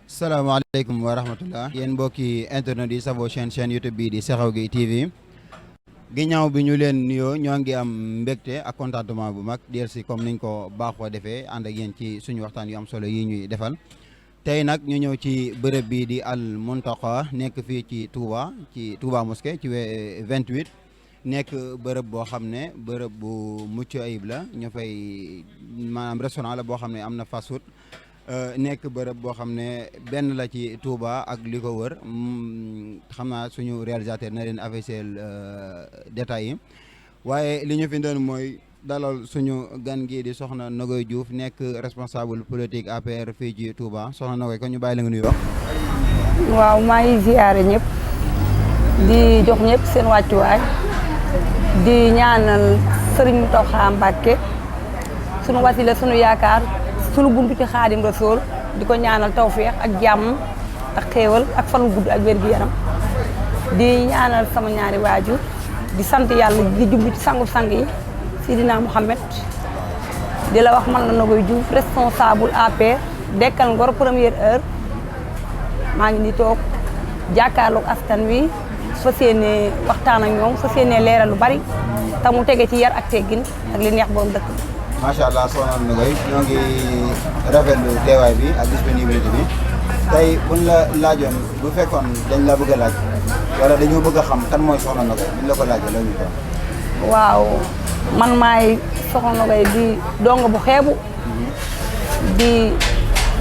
salaamaaleykum wa rahmatullah yéen mbokki internet yi savo chaîne YouTube bi di Sekhawgui Gueye TV ginnaaw bi ñu leen nuyoo ñoo ngi am mbégte ak contentement bu mag dir si comme niñ ko baaxoo defee ànd ak yéen ci suñu waxtaan yu am solo yi ñuy defal tey nag ñu ñëw ci bërëb bi di Al Mountakha nekk fii ci Touba Mosquée ci 28 nekk bërëb boo xam ne bërëb bu mucc ayib la ñu fay maanaam restaurant la boo xam ne am na fast food nekk bërëb boo xam ne benn la ci Touba ak li ko wër xam naa suñu réalisateur na leen afficher détails yi waaye li ñu fi doon mooy dalal suñu gan gi di soxna Nogaye Diouf nekk responsable politique APR fii ci Touba soxna Nogaye ko ñu bàyyi la nga nuyoo. waaw maa ngi ziare ñëpp di jox ñëpp seen wàccuwaay di ñaanal Serigne Mountakha Mbacké sunu wasila sunu yaakaar sunu buntu ci Xaadim Rasuul di ko ñaanal tawfeex ak jàmm ak xéewal ak fan gudd ak wér gu yaram di ñaanal sama ñaari waajur di sant yàlla di jublu ci sangu-sang yi Sidina Mouhamed di la wax man la Nogaye Diouf responsable APR Dekkal Ngor première heure maa ngi ni toog jàkkaarloog askan wi fas yéene waxtaan ak ñoom fas yéene leeral lu bari te mu tege ci yar ak teggin ak li neex borom dëkk bi. macha allah soxna Nogaye ñoo ngi rafetlu teewaay bi ak disponibilité bi tey buñ la laajoon bu fekkoon dañ la bëgg a laaj wala dañoo bëgg a xam kan mooy soxna Nogaye buñ la ko laajee la ñu ko. waaw man maay soxna Nogaye di donga bu xeebu di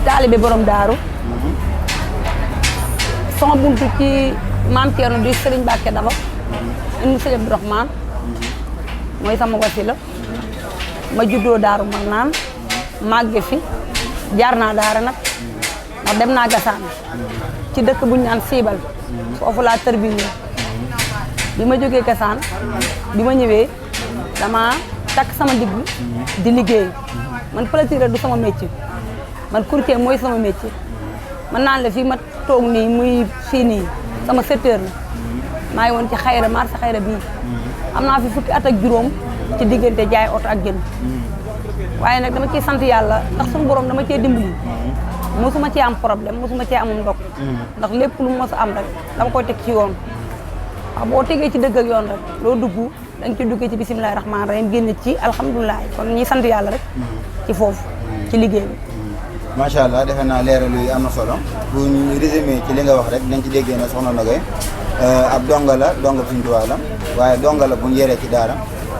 taalibe borom daaru sama buntu ci maam Thierno di Serigne Mbacké Daba indi Serigne Abdourahmane mooy sama wasila ma juddoo daaru man naan màgge fi jaar naa daara nag ndax dem naa gasaan ci dëkk bu ñu naan siibal foofu laa tërbiñee bi ma jógee gasaan bi ma ñëwee dama takk sama digg di liggéey man pâtisserie du sama métier man courtier mooy sama métier man naan la fii ma toog nii muy fii nii sama secteur la maa ngi woon ci xayra marché xayra bii am naa fi fukki at ak juróom ci diggante jaay oto ak jën waaye nag dama ciy sant yàlla ndax suñu borom dama cee dimbali mosuma cee am problème mosuma cee amum ndog ndax lépp lu mos a am rek dama koy teg ci yoon waaw boo tegee ci dëgg ak yoon rek loo dugg da nga ci duggee ci bisimilahi rahmaani rahim génn ci alhamdulilah kon ñuy sant yàlla rek ci foofu ci liggéey bi. macha allah defe naa leeral yi am na solo bu ñu résumé ci li nga wax rek dañ ci déggee ne soxna Nogaye ab donga la donga Sëriñ Tuubaa la waaye donga la bu ñu yeree ci daara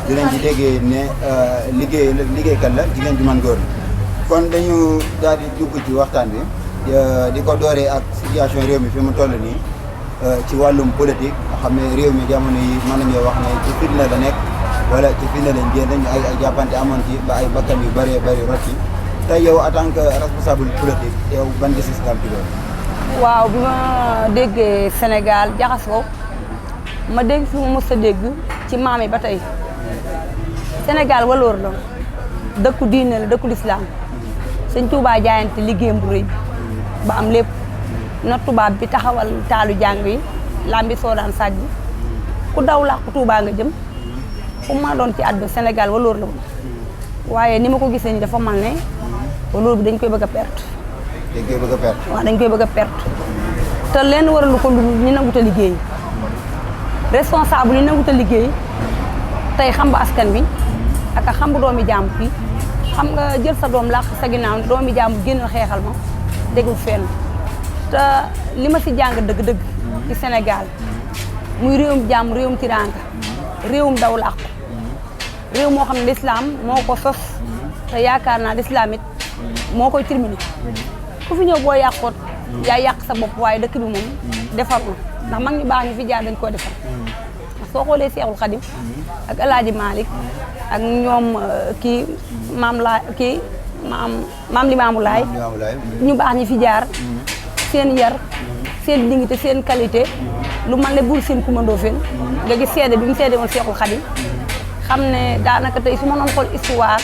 dinañ ci déggee ne liggéeykat la jigéen ju mën góor kon dañu daal di dugg ci waxtaan bi di ko dooree ak situation réew mi fi mu toll nii ci wàllum politique nga xam ne réew mi jamono yi mën nañoo wax ne ci fitna la nekk wala ci fitna lañ génn dañu ay jàppante amoon ci ba ay bakkan yu bëree bëri rot ci tey yow en tant que responsable politique yow ban gis-gis nga am ci loolu. waaw bi ma déggee Sénégal jaxasoo ma dégg fi ma mës a dégg ci maam yi ba tey Sénégal waloor la dëkku diine la dëkku lislaam Sëñ Tuubaa jaayante liggéeyam bu rëy ba am lépp na tubaab bi taxawal taalu jàng yi lambi soo daan sàjj ku daw làqu Tuubaa nga jëm fu ma doon ci àdduna Sénégal waloor la woon waaye ni ma ko gisee ni dafa mal ne waloor bi dañ koy bëgg a perte. dañ koy bëgg a perte. waaw dañ koy bëgg a perte te leen waralu ko lu ñu nangut a liggéey responsable yi nangut a liggéey tey xam ba askan bi ak a xam bu doomi jàmm bi xam nga jël sa doom làq sa ginnaaw doomi jàmm génnal xeexal ma déglu fenn te li ma si jàng dëgg-dëgg ci Sénégal muy réewum jàmm réewum tiraanga réewum daw làqu réew moo xam ne lislaam moo ko sos te yaakaar naa lislaam it moo koy terminé ku fi ñëw boo yàqoot yaa yàq sa bopp waaye dëkk bi moom defarul ndax mag ñu baax ñu fi jaar dañ koo defar ndax soo xoolee Seexul Xadim ak El Hadj Malick ak ñoom kii maam Limaamu Laay ñu baax ñi fi jaar seen yar seen dignité seen qualité lu man ne Buur Siin Kumba Ndoofeen nga gis seede bi mu seede woon Seexul Xadim xam ne daanaka tey su ma doon xool histoire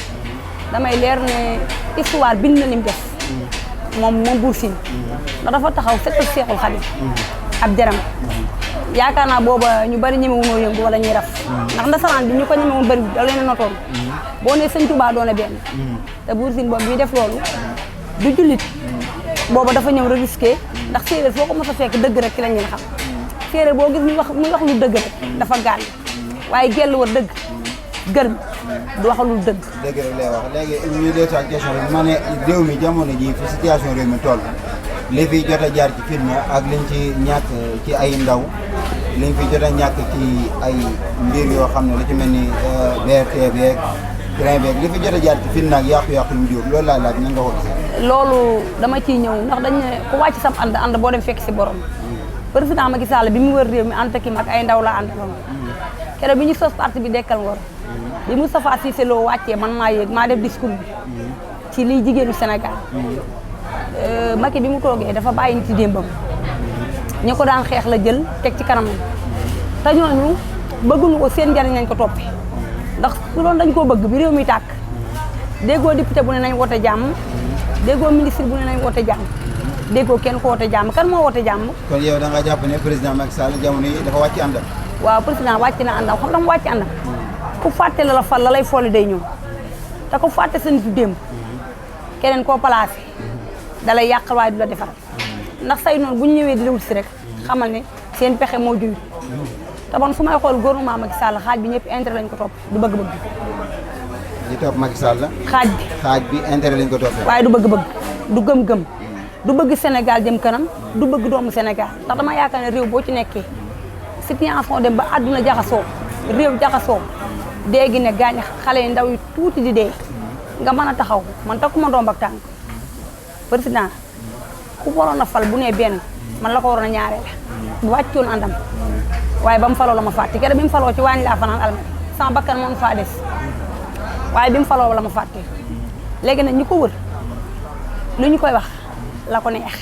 damay leer ne histoire bind na lim def moom Buur Siin ndax dafa taxaw setal Seexul Xadim ab deram yaakaar naa booba ñu bari ñemewunoo yëngu wala ñuy raf ndax ndasaraan bi ñu ko ñemewoon bari da leen a notoon boo ne Sëñ Tuubaa doone benn te Buur Siin boobu bi def loolu du jullit booba dafa ñëw risqué ndax séeréer foo ko mos a fekk dëgg rek ci lañ leen xam séeréer boo gis muy wax lu dëgg rek dafa gàll waaye gell war dëgg gërëm du wax lu dëgg. dëgg rek lay wax léegi ñu dee sa question bi ma ne réew mi jamono ji fi situation réew mi toll li fi jot a jaar ci film ak liñ ci ñàkk ci ay ndaw liñ fi jot a ñàkk ci ay mbir yoo xam ne lu ci mel ni BRT beeg train beeg li fi jot a jaar ci film ak yàqu-yàqu yu mu jóg loolu laa laaj nan nga ko gisee. loolu dama ciy ñëw ndax dañ ne ku wàcc sam ànd boo dem fekk si borom président Macky Sall bi mu wër réew mi ànd ak mag ay ndaw laa àndaloon keroog bi ñu sos parti bi Dekkal Ngor bi Moustapha Cissé Lo wàccee man maa yéeg maa def discours bi ci liy jigéenu Sénégal Macky bi mu toogee dafa bàyyi nit ci démbam ñi ko daan xeex la jël teg ci kanamam te ñooñu bëgguñu ko seen njariñ nañ ko toppee ndax su doon dañ koo bëgg bi réew mi tàkk déggoo député bu ne nañ wote jàmm déggoo ministre bu ne nañ wote jàmm déggoo kenn ko wote jàmm kan moo wote jàmm. kon yow da nga jàpp ne président Macky Sall jamono yi dafa wàcc àndam. waaw président wàcc na àndam xam nga mu wàcc àndam ku fàtte la fal la lay folli day ñëw te ku fàtte sa nitu démb keneen koo placé da lay yàqal waaye du la defar ndax say noonu bu ñu ñëwee di la wut si rek xamal ne seen pexe moo juyut te man su may xool gouvernement Macky Sall xaaj bi ñëpp intérêt lañ ko topp du bëgg-bëgg. di topp Macky Sall. xaaj bi intérêt lañ ko toppee. waaye du bëgg-bëgg du gëm-gëm du bëgg Sénégal jëm kanam du bëgg doomu Sénégal ndax dama yaakaar ne réew boo ci nekkee situation dem ba àdduna jaxasoo réew jaxasoo dee gi ne gaañ xale yi ndaw yi tuuti di dee nga mën a taxaw man takkuma doom ak tànk président ku waroon a fal bu nee benn man la ko waroon a ñaareel bu wàccoon àndam waaye ba mu faloo la ma fàtte keroog bi mu faloo ci waañ laa fanaan almet sama bakkan moom faa des waaye bi mu faloo la ma fàtte léegi nag ñi ko wër lu ñu koy wax la ko neex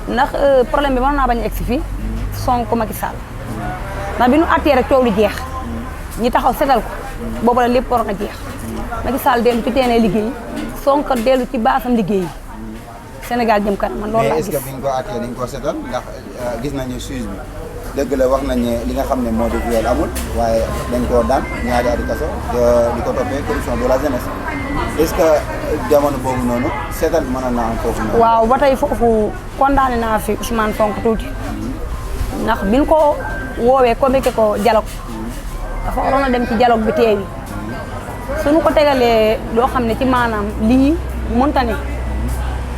ndax problème bi mën naa bañ a egsi fii Sonko Macky Sall ndax bi nu attee rek coow lu jeex ñi taxaw setal ko boobu la lépp waroon a jeex Macky Sall dellu ci teenee liggéey Sonko dellu ci baasam liggéey Sénégal jëm kanam man loolu laa gis. mais est-ce que bi ñu ko attee dañ ko setal ndax gis nañu juge bi dëgg la wax nañ ne li nga xam ne moo di viol amul waaye dañ koo daan ñaari ati kaso di ko toppee corruption de la jeunesse est-ce que jamono boobu noonu seetal mën naa am foofu noonu. waaw ba tey foofu condamné naa fi Ousmane Sonko tuuti ndax biñ ko woowee convoqué ko dialogue dafa waroon a dem ci dialogue bi teewi suñu ko tegalee loo xam ne ci maanaam lii mënta ne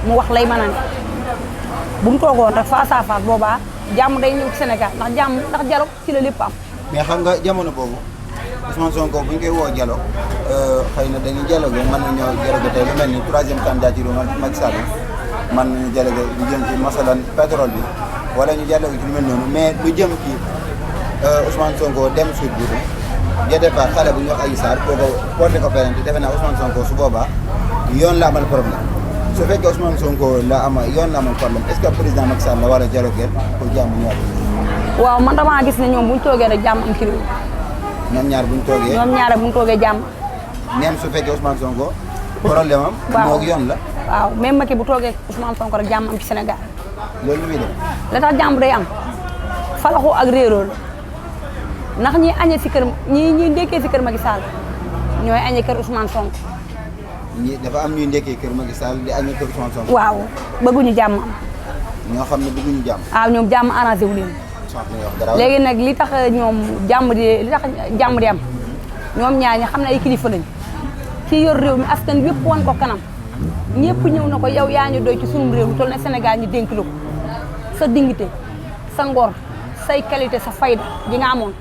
mu wax lay mën a ne bu mu toogoon rek face à face boobaa jàmm day ñëw ci Sénégal ndax jàmm ndax dialogue ci la lépp am. mais xam nga jamono boobu Ousmane Sonko bu ñu koy woo dialogue xëy na dañuy dialogue mën nañoo dialogue tey lu mel ni troisième candidature Macky Sall mën nañu dialogue lu jëm ci masalan pétrole bi wala ñu dialogue ci lu mel noonu mais lu jëm ci Ousmane Sonko dem Sud Boutou jëndee par xale bu ñuy wax Adji Sarr kooku porté ko plainte defe naa Ousmane Sonko su boobaa yoon la amal problème su fekkee Ousmane Sonko la ama yoon la amal problème est-ce que président Macky Sall la war a dialoguer pour jàmm ñëwaat. waaw man damaa gis ne ñoom bu ñu toogee rek jàmm am ci réew. ñoom ñaar bu ñu toogee. ñoom ñaar bu ñu toogee jàmm. même su fekkee Ousmane Sonko problème am. waaw moog yoon la. waaw même Macky bu toogee Ousmane Sonko rek jàmm am ci Sénégal. loolu lu muy def. la tax jàmm day am falaxoo ak réeróo la ndax ñi añee si kër ñi ndekkee si kër Macky Sall ñooy añee kër Ousmane Sonko. ñi dafa am ñuy ndekkee kër Macky Sall di añee kër Ousmane Sonko. waaw bëgguñu jàmm am. ñoo xam ne bëgguñu jàmm. waaw ñoom jàmm arrangé wu leen. léegi nag li tax ñoom jàmm di am ñoom ñaar ñi xam ne ay kilifa lañ kii yor réew mi askan wépp wan ko kanam ñëpp ñëw na ko yow yaa ñu doy ci sunum réew mi toll na Sénégal ñu dénk la ko sa dignité sa ngor say qualité sa fayda ji nga amoon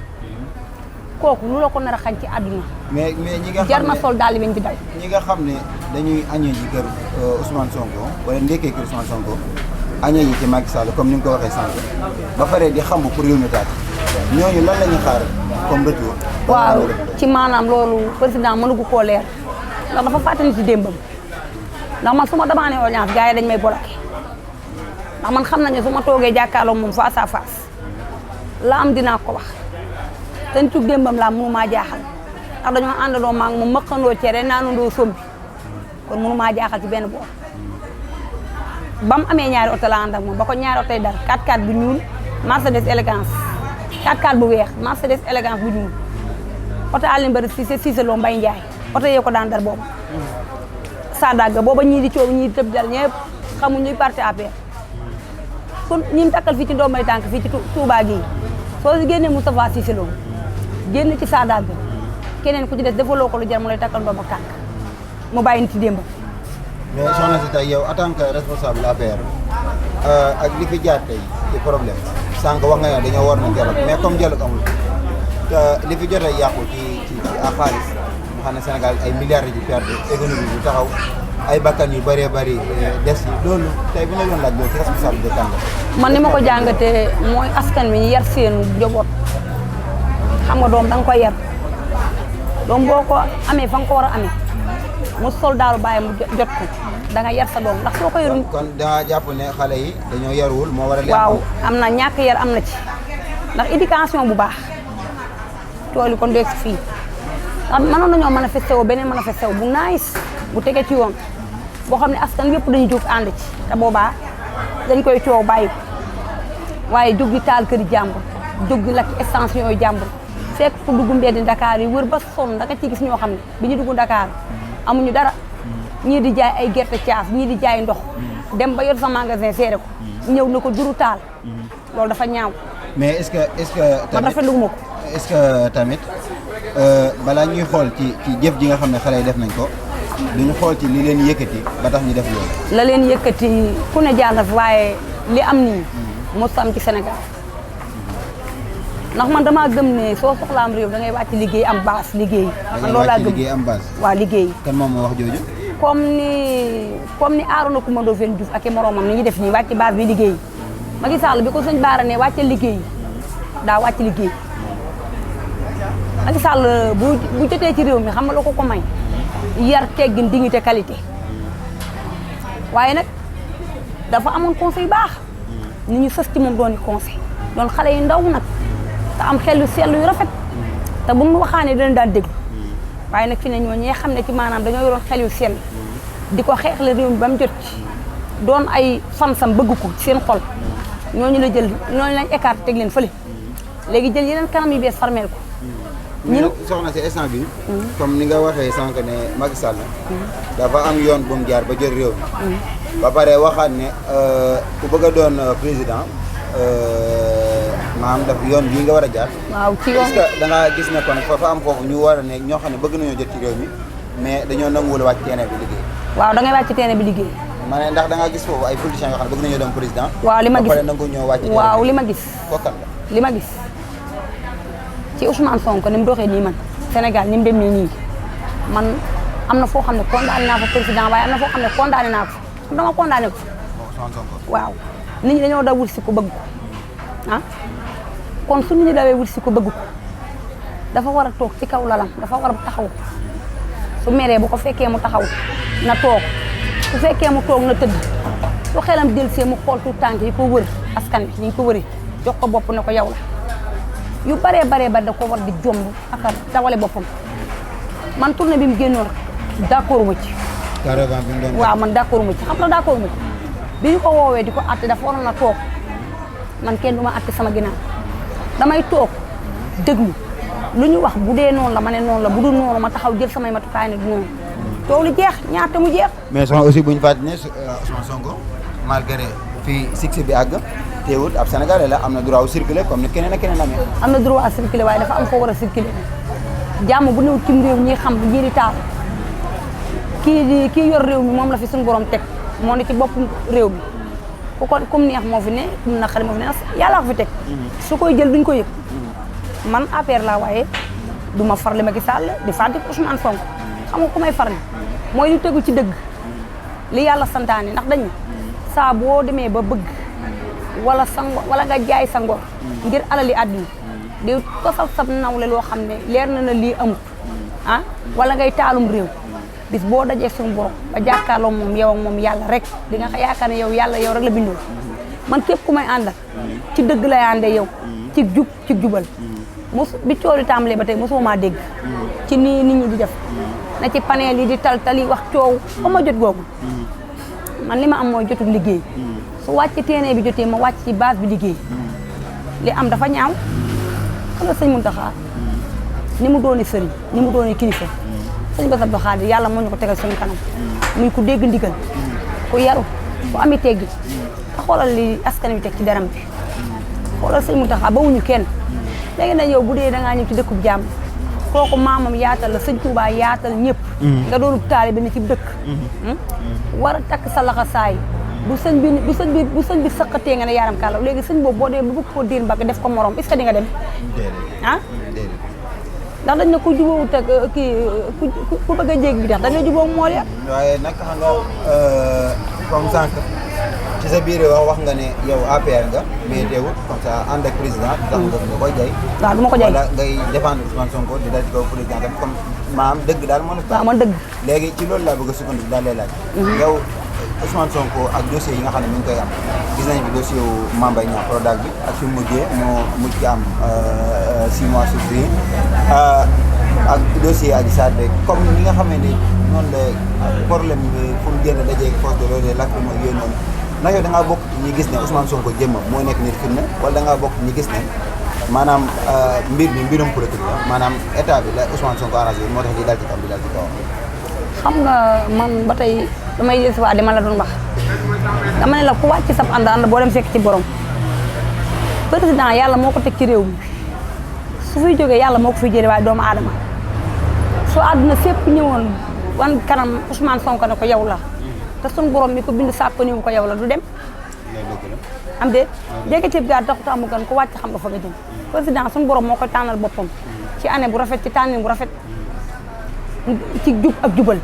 kooku lu la ko nar a xañ ci àdduna. mais ñi nga xam ne jar na sol daal di weñ bi daw. ñi nga xam ne dañuy añee ji kër Ousmane Sonko wala ndekkee kër Ousmane Sonko añee ji ci Macky Sall comme ni nga ko waxee sànq ba pare di xam pour réew mi taat ñooñu lan la ñuy xaar comme retour. waaw ci maanaam loolu président mënugu koo leer ndax dafa fàttali ci démbam ndax man su ma demandé audience gars yi dañ may bloqué ndax man xam nañu su ma toogee jàkkaarloo moom face à face la am dinaa ko wax te nitu démbam laa mënu maa jaaxal ndax dañoo àndandoo maa ngi moom mëqandoo cere naanandoo sombi kon mënu maa jaaxal ci benn boor ba mu amee ñaari oto la ànd ak moom ba ko ñaari oto yi dal 4x4 bu ñuul Mercedes élégance 4x4 bu weex Mercedes élégance bu ñuul oto Alioune Bari Cissé Lo Mbaye Ndiaye oto yee ko daan dar boobu Sadaga booba ñii di coow ñii di tëb dal ñëpp xamuñ ñuy parti APR kon ñi mu takkal fii ci ndombay tànk fii ci Touba gii soo si génnee Moustapha Cissé Lo génn ci Sadak bi keneen ku ci des defaloo ko lu jar mu lay takkal ndomba tànk mu bàyyi nit ci démb. mais soxna si tey yow en tant que responsable APR ak li fi jaar tey ci problème sànq wax nga ne dañoo war na dialogue mais comme dialogue amul te li fi jotee yàqu ci xaalis nga xam ne Sénégal ay milliards yi perte économie bi taxaw ay bakkan yu bëree bëri des yi loolu tey bu ñu doon laaj loolu ci responsabilité kan la. man ni ma ko jàngatee mooy askan wi ñu yar seenu njaboot xam nga doom da nga koy yar doom boo ko amee fa nga ko war a amee mu soldaaru bàyyi mu jot ko da nga yar sa doom ndax soo ko yarul. kon danga jàpp ne xale yi dañoo yaruwul moo war a. waaw am na ñàkk yar am na ci ndax éducation bu baax tool yi kon dégg si fii ndax mënoon nañoo manifesté woo beneen manifesté wu bu nice bu tegee ci yoon boo xam ne askan yëpp dañuy jóg ànd ci te boobaa dañ koy coow bàyyi ko waaye jóg di taal këri jàmbur jóg di lakk extension yooyu jàmbur fekk fu dugg mbedd Dakar yi wër ba sonn da nga ciy gis ñoo xam ne bi ñu dugg Dakar amuñu dara ñii di jaay ay gerte caaf ñii di jaay ndox dem ba yor sa magasin seere ko ñëw na ko juru taal loolu dafa ñaaw. mais est-ce que man rafetlu ma ko. est-ce que tamit balaa ñuy xool ci jëf ji nga xam ne xale yi def nañ ko duñu xool ci li leen yëkkati ba tax ñu def loolu. la leen yëkkati ku ne jaar na fi waaye li am nii mosut am ci Sénégal ndax man damaa gëm ne soo soxlaam réew da ngay wàcc liggéey am base liggéey. man loolu laa gëm liggéey am base. waaw liggéey. kan moom moo wax jooju. comme ni Arona Coumba Ndoffène Diouf ak i moromam ni ñu def nii wàcc base bi liggéey Macky Sall bi ko sëñ Baara ne wàcce liggéey daa wàcc liggéey Macky Sall bu jotee ci réew mi xam nga lu ko may yar teggin dignité qualité waaye nag dafa amoon conseil baax ni ñu sës ci moom doon conseil doon xale yu ndaw nag te am xel yu seetlu yu rafet te bu mu waxaanee dinañ daan déglu waaye nag fi ne ñoo ñee xam ne ci maanaam dañoo yoroon xel yu sell di ko xeexle réew mi ba mu jot ci doon ay fansam bëgg ko ci seen xol ñooñu la jël ñooñu lañ écarté teg leen fële léegi jël yeneen kanam yu bees farmeel ko. ñun soxna si instant bi comme ni nga waxee sànq ne Macky Sall dafa am yoon bu mu jaar ba jël réew mi ba pare waxaat ne ku bëgg a doon président maanaam daf yoon bii nga war a jaar. waaw ci yoon est-ce que da nga gis ne kon fa am foofu ñu war a ne ñoo xam ne bëgg nañoo jot ci réew mi mais dañoo nanguwul wàcc terrain bi liggéey. waaw da ngay wàcc terrain bi liggéey. ma ne ndax da nga gis foofu ay politiciens yoo xam ne bëgg nañoo doon président. waaw li ma gis ba pare nangu ñoo wàcc. waaw li ma gis. kookan la li ma gis ci Ousmane Sonko ni mu doxee nii man Sénégal ni mu dem nii man am na foo xam ne condamné naa fa président waaye am na foo xam ne condamné naa ko fa dama condamné ko waaw nit ñi dañoo daw wut si ko bëgg ko ah kon su nit ñi dawee wut si ko bëgg ko dafa war a toog ci kaw lalam dafa war a taxaw su meree bu ko fekkee mu taxaw na toog su fekkee mu toog na tëdd su xelam dellusee mu xool tout tànk yi ko wër askan bi ñu ko wëree jox ko bopp ne ko yow la yu baree ba da ko war di jomb ak a dawale boppam man tournée bi mu génnoon d'accord ma ci. caravane bi mu doon waaw man d'accord ma ci xam nga d'accord ma ci bi ñu ko woowee di ko àtte dafa waroon na toog man kenn du ma àtte sama ginnaaw damay toog déglu lu ñu wax bu dee noonu la ma ne noonu la bu dul noonu ma taxaw jël samay matukaay ne du noonu coow li jeex ñaata mu jeex. mais soxna aussi bu ñu fàttali ne Ousmane Sonko malgré fii succès bi àgg teewul ab Sénégalais la am na droit wu circuler comme ni keneen ak keneen amee. am na droit à circuler waaye dafa am foo war a circuler jàmm bu néew cim réew ñi xam ñi di taal kii yor réew mi moom la fi suñu borom teg moo ne ci bopp réew mi ku ko kum neex moo fi ne kum naqari moo fi ne yàlla ko fi teg su koy jël duñ ko yëg man APR laa waaye du ma farli Macky Sall di fàtte Ousmane Sonko xam nga ku may farli mooy lu tegu ci dëgg li yàlla santaane ndax dañu saa boo demee ba bëgg wala nga jaay sa ngor ngir alali àdduna di tosal sab nawle loo xam ne leer na lii amut ah wala ngay taalum réew bis boo dajee suñu borom ba jàkkaarloo moom yow ak moom yàlla rek di nga yaakaar ne yow yàlla yow rek la bindoo man képp ku may àndal ci dëgg lay àndee yow ci jub ci jubal bi coow li tàmbalee ba tey mosoo maa dégg ci nii nit ñi di def na ci panel yi di tali wax coow ba ma jot googu man li ma am mooy jotul liggéey su wàcc terrain bi jotee ma wàcc ci base bi liggéey li am dafa ñaaw xam nga sëñ Mountakha ni mu dooni sëriñ ni mu dooni kilifa sëñ Bass Abdou Khadre yàlla moo ñu ko tegal suñu kanam muy ku dégg ndigal ku yaru bu amee teggi te xoolal li askan wi teg ci deram bi xoolal sëñ Mountakha ba wuñu kenn léegi nag yow bu dee da ngaa ñëw ci dëkkub jàmm kooku maamam yaatal la sëñ Touba yaatal ñëpp nga doonub taalibe ni ci dëkk war a takk sa laxasaay bu sëñ bi sëqatee nga ne yaaram kàlla léegi sëñ boobu boo dee bu bëgg koo diir mbagg def ko morom est-ce que di nga dem ah ndax dañ ne ku jubóowut ak kii ku bëgg a jéggi bi tax da nga jubóo mool ya waaye nag xam nga comme sànq ci sa biir wax nga ne yow APR nga mais teewul comme ça ànd ak président tax nga koy jay waaw du ma ko jay wala ngay défendre Ousmane Sonko di dal ci kaw président tam comme maanaam dëgg daal moo la waaw man dëgg léegi ci loolu laa bëgg a sukkandiku daal lay laaj yow Ousmane Sonko ak dossier yi nga xam ne mi ngi koy am gis nañ bi dossier wu Mame Mbaye Niang Prodac bi ak fi mu mujjee moo mujj ci am 6 mois sursis ak dossier Adji Sarr bi comme ni nga xamee ni noonu la problème bi fu mu génn dajee force de l'ordre lakk mooy yooyu noonu ndax yow da ngaa bokk ñi gis ne Ousmane Sonko jëmmam moo nekk nit firnde wala da ngaa bokk ñi gis ne maanaam mbir mi mbirum politique la maanaam état bi la Ousmane Sonko arrangé moo tax di dal ci kaw di dal ci kaw xam nga man ba tey damay jël si waa dama la doon wax dama ne la ku wàcc sab ànd boo dem fekk ci borom président yàlla moo ko teg ci réew mi su fiy jógee yàlla moo ko fiy jëlee waaye doomu aadama soo àdduna sépp ñëwoon wan kanam Ousmane Sonko ne ko yow la te suñu borom mi ko bind sàkk ko niwu ko yow la du dem am de dégg ceeb gaar taxut amu gan ku wàcc xam nga fa nga jëm président suñu borom moo koy tànnal boppam ci année bu rafet ci tànnin bu rafet ci jub ak jubal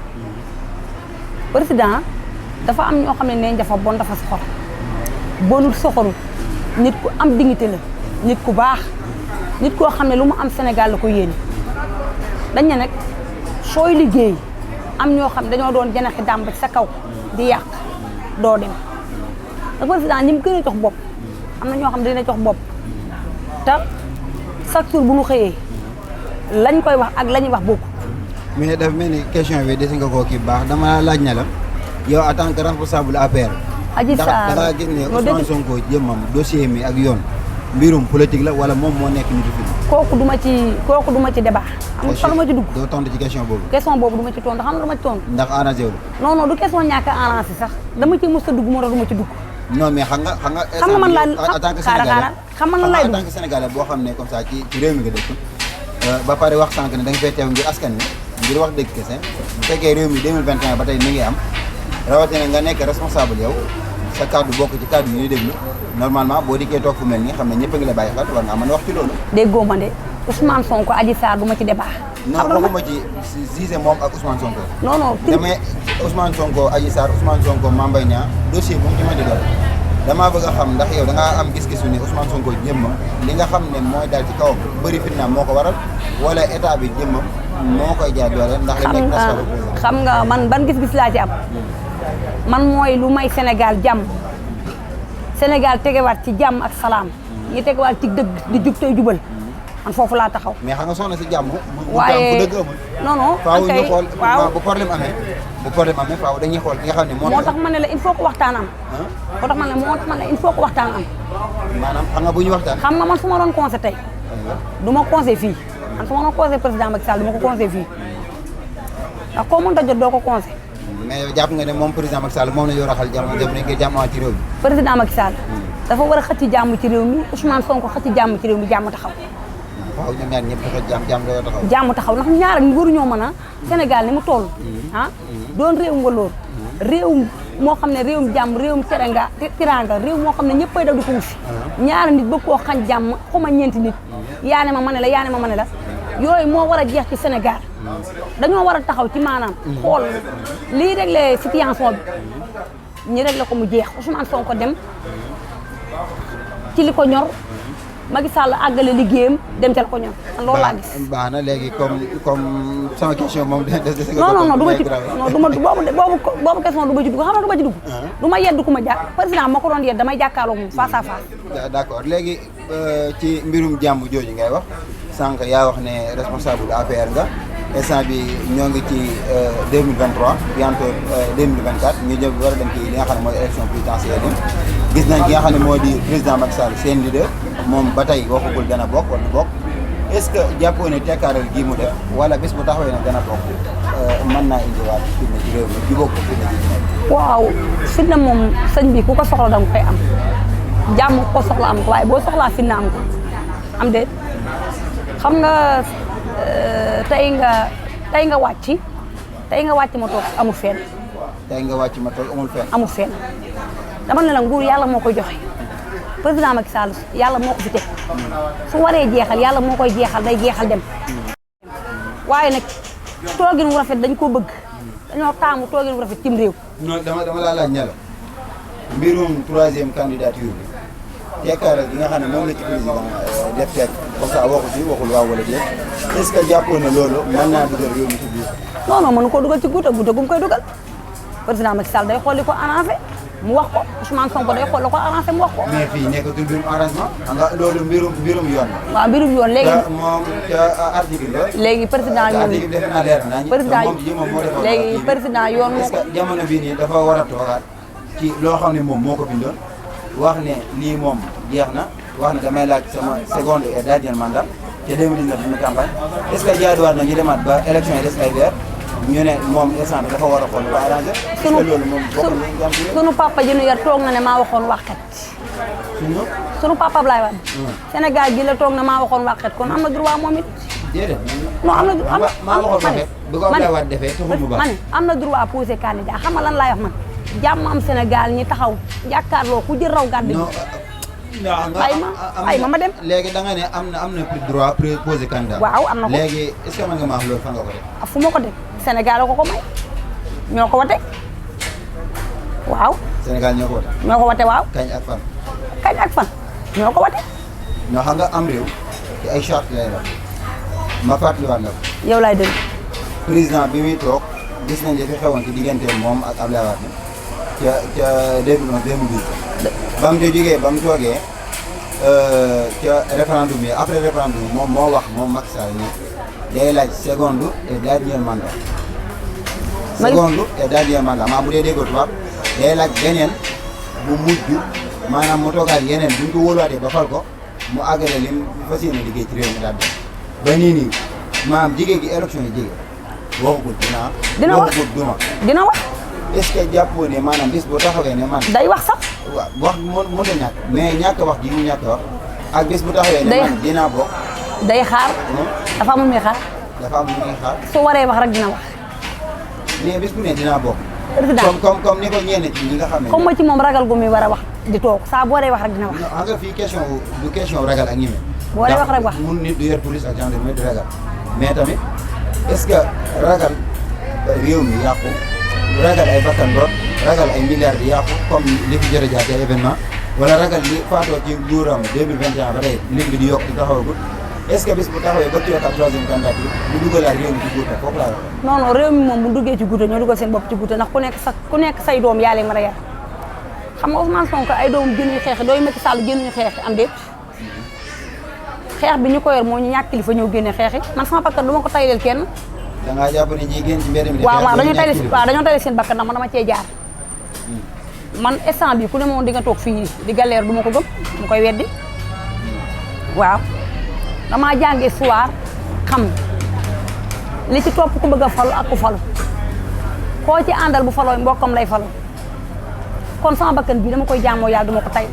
président dafa am ñoo xam ne neñ dafa bon dafa soxor bonul soxorul nit ku am dignité la nit ku baax nit koo xam ne lu mu am Sénégal la ko yéene dañ ne nag sooy liggéey am ñoo xam dañoo doon janaxi dàmb ci sa kaw di yàq doo dem nag président ñi mu gën a jox bopp am na ñoo xam ne dina jox bopp te chaque jour bu ñu xëyee lañ koy wax ak la ñuy wax bokku mais dafa mel ni question bi des nga koo kii baax dama laaj na la yow en tant que responsable APR Adji Sarr da nga gis ne Ousmane Sonko jëmmam dossier mi ak yoon mbirum politique la wala moom moo nekk nitu film kooku du ma ci débat am sax du ma ci dugg doo tontu ci question boobu du ma ci tontu xam nga du ma ci tontu ndax arrangé wu non non du question ñàkk a arrangé sax dama ci mos a dugg moo tax du ma ci dugg non mais xam nga man laa en tant que sénégalais xam man lay en tant que sénégalais boo xam ne comme ça ci réew mi nga dëkk ba pare wax sànq ne da nga fay teew ngir askan wi ngir wax dëgg kese bu fekkee réew mi 2021 ba tey mi ngi am rawatina nga nekk responsable yow sa kàddu bokk ci kàddu yi ñuy déglu normalement boo dikkee toog fu mel nii xam ne ñëpp a ngi la bàyyi xel war nga mën a wax ci loolu. déggoo ma de Ousmane Sonko Adji Sarr du ma ci débat. non waxuma ci Cissé moom ak Ousmane Sonko. non non damay Ousmane Sonko Adji Sarr Ousmane Sonko Mame Mbaye Niang dossier bu mu ci mën di doon damaa bëgg a xam ndax yow da ngaa am gis-gisu ni Ousmane Sonko jëmmam li nga xam ne mooy daal ci kawam bëri fitna moo ko waral wala état bi jëmmam moo koy jaay doole ndax li nekk na xam nga man ban gis-gis laa ci am man mooy lu may Sénégal jàmm Sénégal tegewaat ci jàmm ak salaam ñi tegewaat ci dëgg di jub tey jubal man foofu laa taxaw. mais xam nga soxna si jàmm. waaye bu dëgg amul. non non faaw ñu xool waaw bu problème amee faaw dañuy xool ki nga xam ne moo tax ma ne la il faut que waxtaan am. moo tax ma ne il faut que waxtaan am. maanaam xam nga bu ñu waxtaan. xam nga man su ma doon conseil tey du ma conseil fii man su ma doon conseil président Macky Sall du ma ko conseil fii ndax koo mënta jot doo ko conseil. mais yow jàpp nga ne moom président Macky Sall moom la ñu war a xal jàmm dem ngir jàmmaat ci réew mi. président Macky Sall dafa war a xëcc jàmm ci réew mi Ousmane Sonko xëcc jàmm ci réew mi jàmm taxaw. waaw ñoom ñaar ñëpp dafa jàmm dafa taxaw. jàmm taxaw ndax ñaar ñi waruñoo mën a Sénégal ni mu toll doon réew ngaloor réew moo xam ne réewum jàmm réewum tiranga réew moo xam ne ñëppay daw di ko wuti ñaari nit bëgg koo xañ jàmm xuma ñeenti nit yaane ma ne la yooyu moo war a jeex ci Sénégal dañoo war a taxaw ci maanaam xool lii réglé situation bi ñi réglé ko mu jeex Ousmane Sonko dem ci li ko ñor Macky Sall àggale liggéeyam dem ca la ko ñor man loolu laa gis. baax na léegi comme sama question moom des non du ma ci boobu question du ma ci dugg xam nga du ma ci dugg. du ma yedd ku ma jàpp président ma ko doon yedd damay jàkkaarloo moom face à face. d'accord léegi ci mbirum jàmm jooju ngay wax sànq yaa wax ne responsable APR nga instant bi ñoo ngi ci 2023 bientôt 2024 ñu jëm war a dem ci li nga xam ne mooy élection présidentielle gis nañ ki nga xam ne moo di président Macky Sall seen leader moom ba tey waxagul dana bokk wala bokk est-ce que jàppoo ne tekkaaral gii mu def wala bés bu taxawee ne dana bokk mën naa indiwaat fitna ci réew mi jubóo ko fitna ci nekk. waaw fitna moom sëñ bi ku ko soxla danga koy am jàmm ku ko soxla am ko waaye boo soxlaa fitna am ko am déet xam nga tey nga wàcc ma toog amul fenn. tey nga wàcc ma toog amul fenn. amul fenn dama ne la nguur yàlla moo koy joxe président Macky Sall yàlla moo ko fi teg su waree jeexal yàlla moo koy jeexal day jeexal dem waaye nag toogin wu rafet dañ koo bëgg dañoo taamu toogin wu rafet cim réew. non dama laa laaj ne la mbirum 3e candidature bi tekkaaral gi nga xam ne moom la ci président def teg comme ça waxu ci waxul waaw wala déet est-ce que jàppoon na loolu mën naa dugal réew mi ci biir. non non mënu ko dugal ci guuta gu mu koy dugal président Macky Sall day xool li ko arrangé mu wax ko Ousmane Sonko day xool li ko arrangé mu wax ko. mais fii nekkatul mbirum arrangement. xam nga loolu mbirum yoon la. waaw mbirum yoon léegi. moom article la. léegi président yoon article defe naa leer naa. président moom moo defoon léegi président yoon moo est-ce que jamono bii nii dafa war a toogaat ci loo xam ne moom moo ko bindoon wax ne lii moom jeex na wax ne damay laaj sama seconde et dernier mandat te 2019 bi mu campagne est-ce que jaaduwaat na ñu demaat ba élection yi des ay weer ñu ne moom instant bi dafa war a xool ba arrangé. est-ce que loolu moom bokk nañu sunu papa ji nu yar toog na ne maa waxoon waxkat. sunu papa Ablaye Wade. Sénégal gi la toog na maa waxoon waxkat kon am na droit moom it. déedéet. non am na maa waxoon waxkat bu ko Ablaye Wade defee taxul mu baax. man am na droit posé candidat xam nga lan laay wax man jàmm am Sénégal ñi taxaw jàkkaarloo ku jël raw gàddu. ay ma dem. léegi da nga ne am na droit posé candidat. waaw am na ko léegi est-ce que mën nga ma wax loolu fan nga ko def. fu ma ko def Sénégal ko may ñoo ko wate waaw. Sénégal ñoo ko wate. ñoo ko wate waaw. kañ ak fan. ñoo ko wate. ñoo xam nga am réew ci ay charte lay def ma fàttaliwaat la ko. yow laay dégg. président bi muy toog gis nañ li fi xewoon ci diggante moom ak Abdoulaye Wade ca 2012. ba mu jógee ba mu toogee ca référendum yi après référendum moom moo wax moom Macky Sall ne day laaj seconde et dernier mandat. seconde et dernier mandat maa bu dee déggoo tubaab day laaj beneen bu mujj maanaam mu toogaat yeneen bu ñu ko wóoluwaatee ba fal ko mu àggale lim fas yéene liggéey ci réew mi daal ba nii maanaam jigéen gi élection yi jigéen waxagul dina wax waxagul duma. dina wax. est-ce que jàppoo ne maanaam bis boo taxawee ne man. day wax sax. waaw wax mënut a ñàkk mais ñàkk wax ji mu ñàkk wax ak bis bu taxawee ne man dinaa bokk. day xaar. dafa amul muy xaar. dafa am lu muy xaar. su waree wax rek dina wax. mais bis bu ne dinaa bokk. président comme ni ko ñenn ci ñi nga xam ne. comme ma ci moom ragal gu muy war a wax di toog saa bu waree wax rek dina wax. non xam nga fii question du question ragal ak ñeme. bu waree wax rek wax mun nit du yor police ak gendarmerie di ragal mais tamit est-ce que ragal réew mi yàqu ragal ay bakkan doot ragal ay milliards di yàqu comme li fi jot a jaar ci événement wala ragal li faatoo ci nguuram 2021 ba tey lim bi di yokk di taxawagul est-ce que bis bu taxawee ba tuyoo ak 3e candidature bu dugalaat réew mi ci guuta foofu laa wax. non non réew mi moom bu duggee ci guuta ñoo dugal seen bopp ci guuta ndax ku nekk say doom yaa leen mën a yar xam nga Ousmane Sonko ay doom génnuñu xeex dooyu Macky Sall génnuñu xeex am déet xeex bi ñu ko yor moo ñu ñàkk kilifa ñëw génne xeex yi man sama bakkan du ma ko tayleel kenn. da ngaa jàpp ne ñi génn ci mbedd mi. waaw dañoo tayle seen bakkan ndax man dama cee jaar. man instant bi ku ne moom di nga toog fii di galère du ma ko gëm mu koy weddi waaw damaa jàngee soir xam li ci topp ku bëgg a falu ak ku falu koo ci àndal bu falooy mbokkam lay falu kon sama bakkan bii dama koy jaamoo yàlla duma ko tay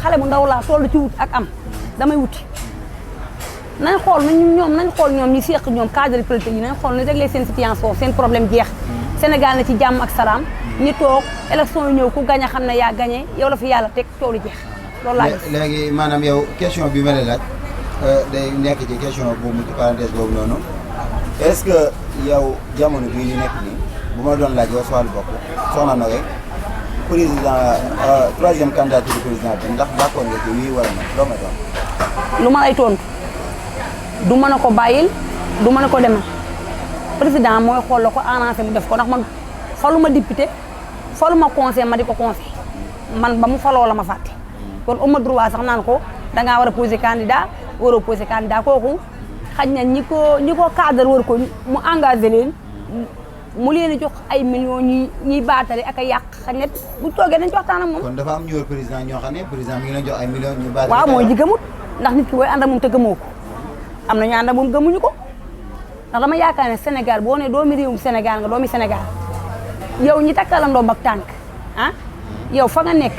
xale bu ndaw laa toll ci wut ak am damay wuti nañ xool ñoom ñi seq ñoom cadre politique yi nañ xool ñu régler seen situation seen problème jeex Sénégal na ci jàmm ak salaam ñi toog élection yi ñëw ku gañ a xam ne yaa gañee yow la fi yàlla teg coow lu jeex loolu laa gis. léegi maanaam yow question bi ma lay laaj day nekk ci question bu mu ci parenthèse boobu noonu est-ce que yow jamono bii ñu nekk nii bu ma doon laaj yow si wàllu bopp soxna Nogaye président 3e candidature président bi ndax d'accord nga ci wii wala non loo may doon. lu ma lay tontu du mën a ko bàyyil du mën a ko demal président mooy xool la ko arrangé mu def ko ndax man faluma député faluma conseil ma di ko conseil man ba mu faloo la ma fàtte kon au droit sax naan ko dangaa war a poser candidat war a poser candidat kooku xaj na ñi ko cadre war ko mu engagé leen mu leen jox ay millions ñuy baatale ak a yàq xaj na bu toogee dañ ci waxtaan ak moom. kon dafa am ñu wër président ñoo xam ne président mi ngi leen jox ay millions ñu baatale. waaw mooy ji gëmut ndax nit ki booy ànd ak moom te gëmoo ko am na ñu ànd ak moom gëmuñu ko ndax dama yaakaar ne Sénégal boo ne doomi réewum Sénégal nga doomi Sénégal yow ñi takkal ndomb ak tànk yow fa nga nekk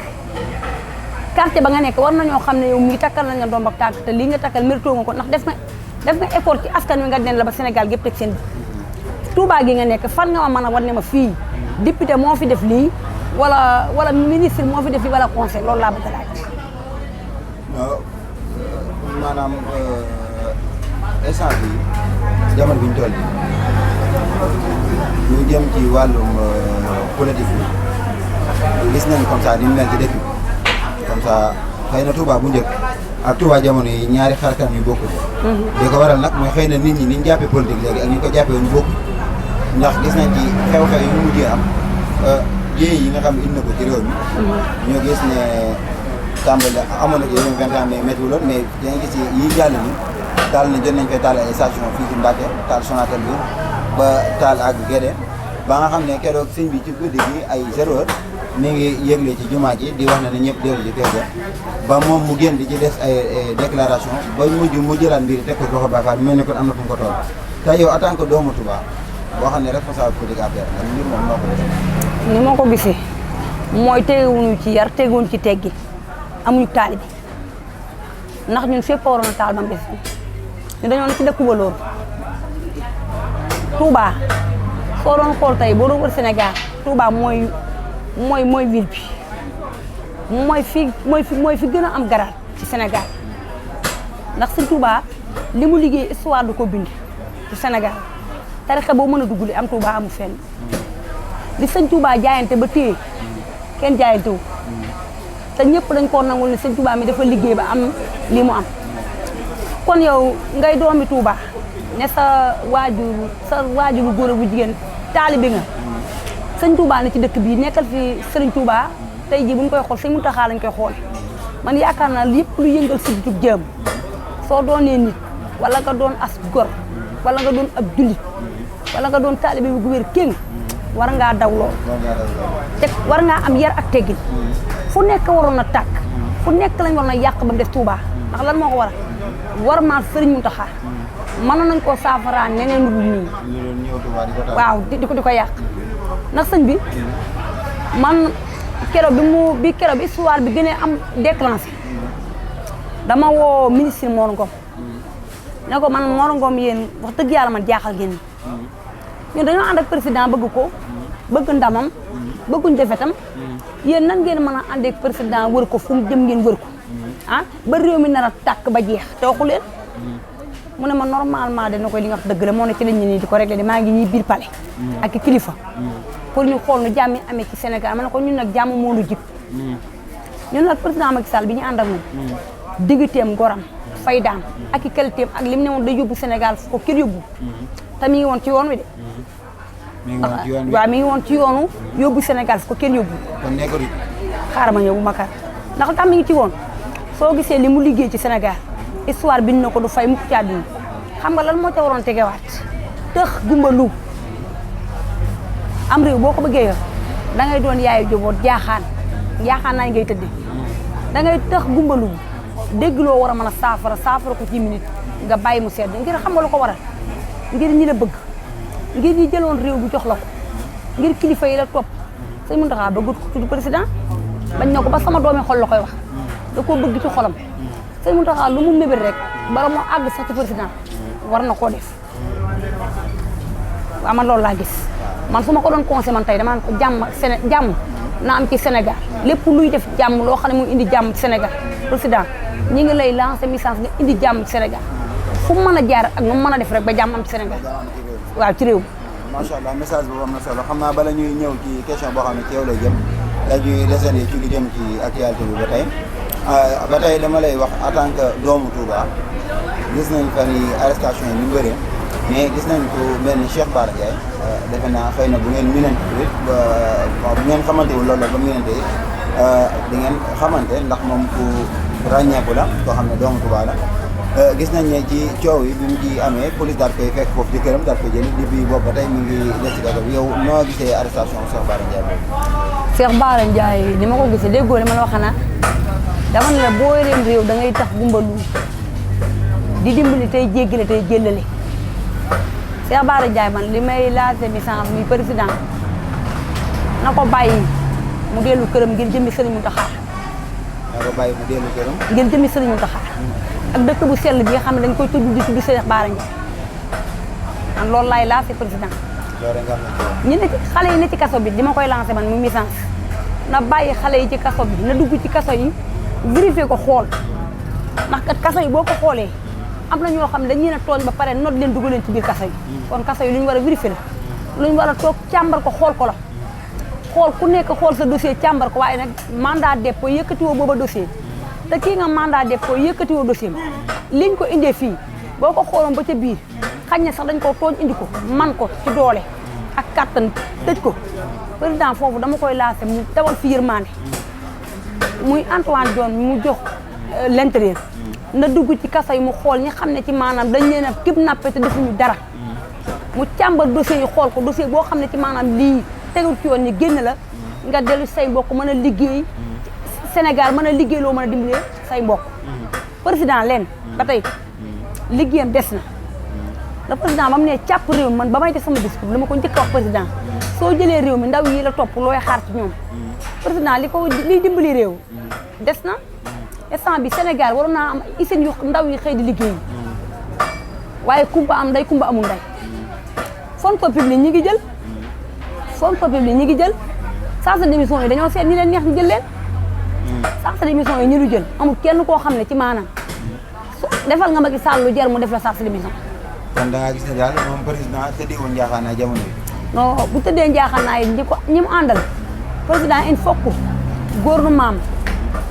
quartier ba nga nekk war nañoo xam ne yow mi takkal nañ la ndomb ak tànk te lii nga takkal mérito nga ko ndax def nga effort ci askan wi nga den la ba Sénégal gépp teg seen Touba gi nga nekk fan nga ma mën a wan ne ma fii député moo fi def lii wala ministre moo fi def lii wala conseil loolu laa bëgg a laaj. maanaam essence bi jamono bi ñu toll nii ñu jëm ci wàllum politique bi gis nañ comme ça ni mu mel ci dëkk bi comme ça xëy na Touba bu njëkk ak Touba jamono yi ñaari xarkanam yu bokkul. li ko waral nag mooy xëy na nit ñi ni ñu jàppee politique léegi ak ni ñu ko jàppee woon bokkul ndax gis nañ ci xew-xew yi ñu mujjee am jéey yi nga xam ne indi na ko ci réew mi. ñoo gis ne tàmbali amoon na ci yeneen 20 ans mais météo lool mais dañuy gis yi jàll ni taal na jot nañ fay taal ay station fii ci Mbacke taal Sonatel bi ba taal ak Guédé ba nga xam ne keroog sëñ bi ci guddi gi ay 0 heure mi ngi yëgle ci jumaa ji di wax ne ñëpp dellu ci kër ba moom mu génn di ci des ay déclaration ba mujj mu jëlaat mbir teg ko loxo Bakar mel ni kon am na fu mu ko toll te yow en tant que doomu Touba boo xam ne responsable politique affaire la mbir moom noo ko def. ni ma ko gisee mooy teguwuñu ci yar teguwuñu ci teggi amuñu taalibe ndax ñun fépp waroon a taal ba mu des ñu dañoo ne ci dëkk ba loolu Touba soo doon xool tey boo doon wër Sénégal Touba mooy ville bi mooy fi gën a am garaat ci Sénégal ndax Sëñ Touba li mu liggéey histoire du ko bind ci Sénégal tarixa boo mën a dugg li am Touba amu fenn li Sëñ Touba jaayante ba téye kenn jaayante wu te ñëpp dañ koo nangul ne Sëñ Touba mi dafa liggéey ba am li mu am kon yow ngay doomi Touba ne sa waajur bu góor bu jigéen taalibe nga Sëñ Touba ne ci dëkk bii nekkal fi Sëriñ Touba tey jii bu ñu koy xool Sëñ Muntaxa lañ koy xool man yaakaar naa lépp lu yëngal si jub jëm soo doonee nit wala nga doon as gor wala nga doon ab jullit wala nga doon taalibe bu wér kéng war ngaa daw lool te war ngaa am yar ak teggin fu nekk waroon na tàkk fu nekk lañ war na yàq ba mu def Touba ndax lan moo ko waral war maa Sëriñ Muntaxa mënoon nañ koo saafara neneen lu nii waaw di ko yàq ndax sëñ bi man keroog bi histoire bi gënee am déclenché dama woo ministre Mor Ngom ne ko man Mor Ngom yéen wax dëgg yàlla man jaaxal ngeen ñun dañoo ànd ak président bëgg ndamam bëgguñ defetam yéen nan ngeen mën a ànd ak président wër ko fu mu jëm ngeen wër ko ba réew mi nar a tàkk ba jeex te waxu leen mu ne ma normalement dana koy li nga wax dëgg la moo ne ci lañ nii di ko réglé di maa ngi ñii biir palais ak kilifa pour ñu xool nu jàmm amee ci Sénégal ma ne ko ñun nag jàmm moo nu jib ñun nag président Macky Sall bi ñu ànd ak moom digiteem goram faydaam ak i qualitéem ak lim ne woon day yóbbu Sénégal fu ko kër yóbbu te mi ngi woon ci yoon wi de waaw mi ngi woon ci yoonu yóbbu Sénégal fu ko kenn yóbbu xaaral ma ñëw bu makar ndax tax mi ngi ci woon soo gisee li mu liggéey ci Sénégal histoire bind na ko du fay mukk ci àdduna xam nga lan moo ca waroon tegewaat tëx gumba lu am réew boo ko bëggee yor da ngay doon yaayu joboot jaaxaan nañ ngay tëdde da ngay tëx gumba lu dégg loo war a mën a saafara ko ci minute nga bàyyi mu sedd ngir xam nga lu ko waral ngir ñi la bëgg ngir ñi jëloon réew bi jox la ko ngir kilifa yi la topp Sëñ Muntaxa bëggut ko tudd président bañ na ko ba sama doomi xol la koy wax da koo bëgg ci xolam Sëñ Muntaxa lu mu mébét rek bala moo àgg sax ci président war na koo def waaw man loolu laa gis man su ma ko doon conseil man tey dama ko jàmm na am ci Sénégal lépp luy def jàmm loo xam ne muy indi jàmm ci Sénégal président ñi ngi lay lancer message nga indi jàmm ci Sénégal fu mu mën a jaar ak nu mu mën a def rek ba jàmm am ci Sénégal waaw ci réew mi. macha allah message boobu am na solo xam naa bala ñuy ñëw ci question boo xam ne ci yow lay jëm dañuy desandi ci li jëm ci actualité bi ba tey dama lay wax en tant que doomu Touba gis nañ fan yi arrestation yi ñu bëree mais gis nañ ko mel ni Cheikh Bara Ndiaye defe naa xëy na bu ngeen minante bi bu ngeen xamante wu loolu la ba minante di ngeen xamante ndax moom ku ràññeeku la koo xam ne doomu Touba la gis nañ ne ci coow yi bi mu ci amee police daal koy fekk foofu ci këram daal koy jëli depuis boobu ba tey mu ngi des ci kaso bi yow noo gisee arrestation Cheikh Bara Ndiaye boobu. Cheikh Bara Ndiaye ni ma ko gisee déggoo li ma la wax xanaa dama ne la boo yoreen réew da ngay tax gumbalu di dimbali tey jéggale tey jëllale Cheikh Bara Ndiaye man li may lancé message muy président na ko bàyyi mu dellu këram ngir jëmmi Serigne Mountakha. na ko bàyyi mu dellu këram. ngir jëmmi Serigne Mountakha. ak dëkk bu sell bi nga xam ne dañ koy tudd di tudd Cheikh Bara Ndiaye man loolu laay lancé président. loolu nga xam ñi ne ci xale yi ne ci kaso bi di ma koy lancé man mu message na bàyyi xale yi ci kaso bi na dugg ci kaso yi vérifier ko xool ndax kat kaso yi boo ko xoolee am na ñoo xam ne dañu leen a tooñ ba pare not leen dugg leen ci biir kaso yi. kon kaso yi lu ñu war a vérifier la lu ñu war a toog càmbar ko xool ko la xool ku nekk xool sa dossier càmbar ko waaye nag mandat dépôt yëkkatiwoo booba dossier te kii nga mandat dépôt yëkkatiwoo dossier liñ ko indee fii boo ko xooloon ba ca biir xañ na sax dañ ko tooñ indi ko man ko ci doole ak kattan tëj ko président foofu dama koy lancé mu dawal fi yërmande muy Antoine Diome mu jox l'intérieur na dugg ci kaso yi mu xool ñi xam ne ci maanaam dañ leen a kidnappé te defuñu dara mu càmbar dossier yi xool ko dossier boo xam ne ci maanaam lii tegul ci yoon ñi génn la nga dellu say mbokk mën a liggéey Sénégal mën a liggéey loo mën a dimbalee say mbokk président leen ba tey liggéeyam des na le président ba mu ne càpp réew mi man ba may def sama discours li ma ko njëkk a wax président soo jëlee réew mi ndaw yi la topp looy xaar ci ñoom président liy dimbali réew des na instant bi Sénégal waroon naa am usine yu ndaw yi xëy di liggéey waaye kumba am nday kumba amul nday fonds public ñi ngi jël fonds public ñi ngi jël chargé d'émission yi dañoo seet ñi leen neex ñu jël leen chargé d'émission yi ñu lu jël amul kenn koo xam ne ci maanaam defal nga Macky Sall lu jar mu def la chargé d'émission. kon da ngaa gis ne daal moom président tëddeewul njaaxaanaay jamono yi. non bu tëddee njaaxaanaay ñi mu àndal président il faut que gouvernement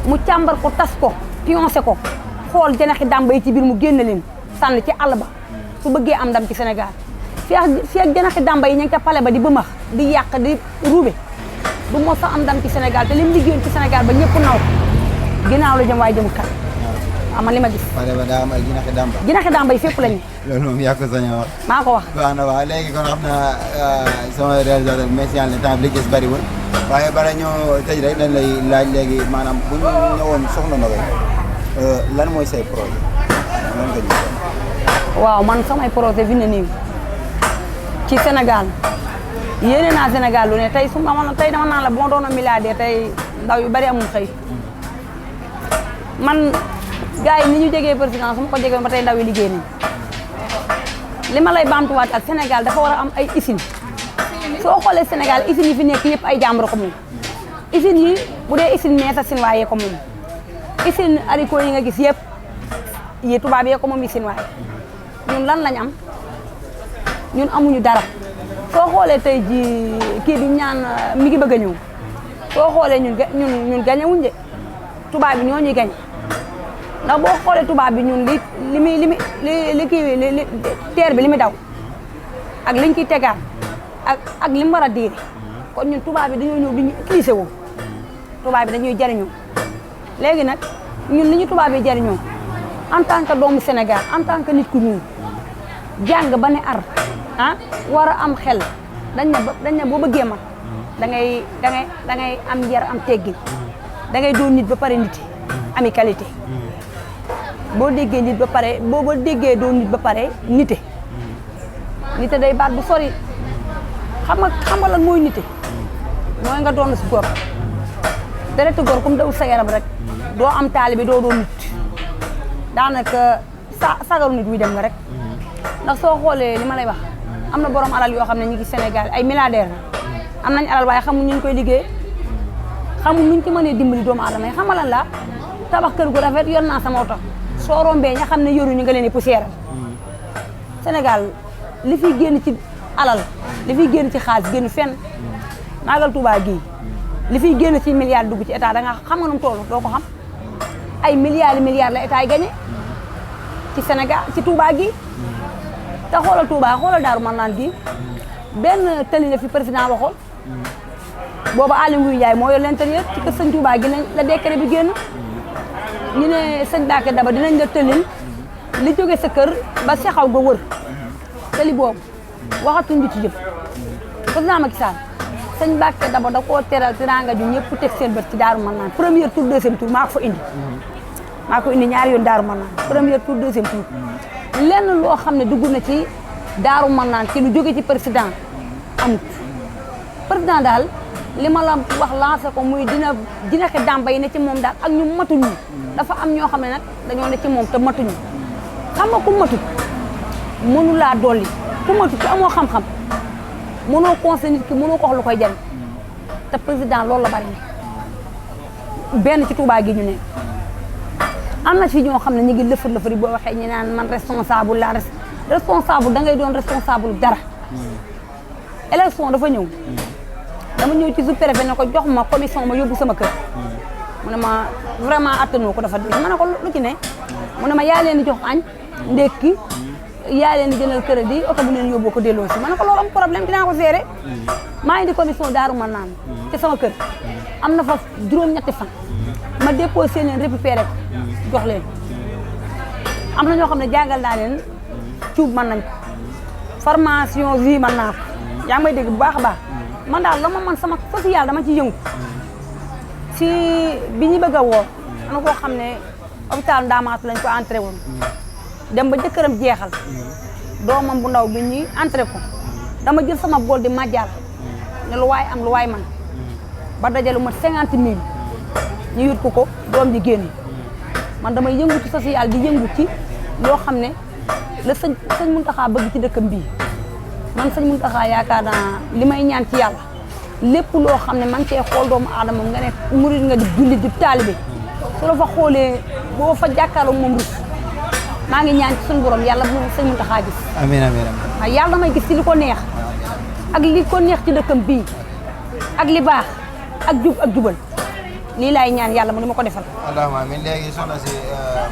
mu càmbar ko tas ko pioncé ko xool janaxi dàmba yi ci biir mu génn leen sànni ci àll ba su bëggee am ndam ci Sénégal fii ak janaxi dàmba yi ñu ngi ca pale ba di bëmax di yàq di ruube du mos a am ndam ci Sénégal te li mu liggéeyoon ci Sénégal ba ñëpp naw ginnaaw la jëm waaye jëmul kat waaw man li ma gis. pale ba daa am ay jinaxi dàmba. jinaxi dàmba yi fépp lañu. loolu moom yaa ko sañ a wax. maa ko wax. baax na waaw léegi kon xam naa sama réalisateur merci yàlla temps bi li gis bariwul waaye bala ñoo tëj rek dañ lay laaj léegi maanaam bu ñu ñëwoon soxla na koy lan mooy say projet lan nga ñu waaw man samay projet fi ne nii ci Sénégal yéene naa Sénégal lu ne tey su ma tey dama naan la bu ma doon milliardaire tey ndaw yu bari amul xëy man gars yi ni ñu jegee président su ma ko jegee ba tey ndaw yi liggéey nañ li ma lay baamtuwaat ak Sénégal dafa war a am ay usine soo xoolee Sénégal usines yi fi nekk yëpp ay jàmbur ko moom usines yi bu dee usine mees a Sinwaa yee ko moom usine haricot yi nga gis yëpp yi tubaab yee ko moom yi Sinwaa ñun lan lañ am ñun amuñu dara soo xoolee tey ji kii bi ñaan mi ngi bëgg a ñëw soo xoolee ñun gañewuñ de tubaab bi ñoo ñuy gañ ndax boo xoolee tubaab bi ñun li kii li teer bi li muy daw ak liñ ciy tegaat ak li mu war a diire kon ñun tubaab bi dañoo ñëw di ñu utilisé woo tubaab bi dañuy jariñoo léegi nag ñun li ñu tubaab yi jariñoo en tant que doomu Sénégal en tant que nit ku ñuul jàng ba ne ar war a am xel dañ ne boo bëggee man da ngay am yar am teggin da ngay doon nit ba pare nit ami qualité boo déggee nit ba pare boo déggee doon nit ba pare nite day baat bu sori xam nga lan mooy nite mooy nga doon si góor deretu góor comme daw sa yaram rek doo am taalibe doo doon nit daanaka sagaru nit wuy dem nga rek ndax soo xoolee li ma lay wax am na borom alal yoo xam ne ñu ngi Sénégal ay milliardaire la am nañ alal waaye xamuñ ñu koy liggéey xamuñ nuñ ci mënee dimbali doomu aadama yi xam nga lan la tabax kër gu rafet yor naa sama oto soo rombee ña xam ne yoruñu nga leen di poussière Sénégal li fiy génn ci alal li fiy génn ci xaalis génn fenn Magal Touba gii li fiy génn ci milliards dugg ci état da nga xam nga nu mu toll doo ko xam ay milliards la état yi gagné ci Sénégal ci Touba gii te xoolal Touba xoolal Daaru Marnaan gii benn tëli la fi président waxoon booba Aly Ngouille Ndiaye moo yor l'intérieur ci kër sëñ Touba gi la décret bi génn ñu ne sëñ Mbacke Daba dinañ la tëlil li jóge sa kër ba sexaw ga wër tëli boobu waxatuñ di ci jëf président Macky Sall sëñ Mbacke Daba da koo teral teranga ju ñëpp teg seen bët ci Daaru Marnaan premier tour deuxième tour maa ko fa indi maa ko indi ñaari yoon Daaru Marnaan premier tour deuxième tour lenn loo xam ne dugg na ci Daaru Marnaan ci lu jóge ci président amut président daal li ma la wax lancé ko muy dina ko dàmba yi ne ci moom daal ak ñu matuñu dafa am ñoo xam ne nag dañoo ne ci moom te matuñu xam nga ku matut mënu laa dolli ku matut te amoo xam-xam mënoo conseil nit ki mënoo ko wax lu koy jariñ te président loolu la bari benn ci Touba gi ñu ne am na ci ñoo xam ne ñu ngi lëfër boo waxee ñu naan man responsable la responsable da ngay doon responsable dara élection dafa ñëw dama ñëw ci sous-préfet ne ko jox ma commission ma yóbbu sama kër mu ne ma vraiment attanoo ko dafa dé ma ne ko lu ci ne mu ne ma yaa leen di jox añ ndékki yaa leen di jëndal crédit oto bu leen yóbboo ko delloo si ma ne ko loolu am problème dinaa ko gérer maa ngi di commission Daaru Marnaan ci sama kër am na fa juróom-ñetti fan ma déposé leen récupéré ko jox leen am na ñoo xam ne jàngal naa leen cuub mën nañ ko formation vie mën naa ko yaa ngi may dégg bu baax a baax man daal la ma man sama social dama ci yëngu si bi ñu bëgg a woo ana koo xam ne hôpital Ndamatou lañ ko entré woon dem ba jëkkëram jeexal doomam bu ndaw bi ñuy entré ko dama jël sama bool di majjal ne lu waay am lu waay man ba dajalu ma 50 000 ñu yut ko doom ji génn man damay yëngu ci social di yëngu ci loo xam ne la sëñ Mountakha bëgg ci dëkkam bii man sëñ Mountakha yaakaar naa li may ñaan ci yàlla lépp loo xam ne man cee xool doomu aadama nga ne murid nga di jullit di taalibe su la fa xoolee boo fa jàkkaarloo moom rus maa ngi ñaan ci suñu borom yàlla bu sëñ Mountakha gis amiin amiin waaye yàlla may gis ci li ko neex ak li ko neex ci dëkkam bii ak li baax ak jub ak jubal lii laay ñaan yàlla mu ni ma ko defal allahumma amiin léegi soxna si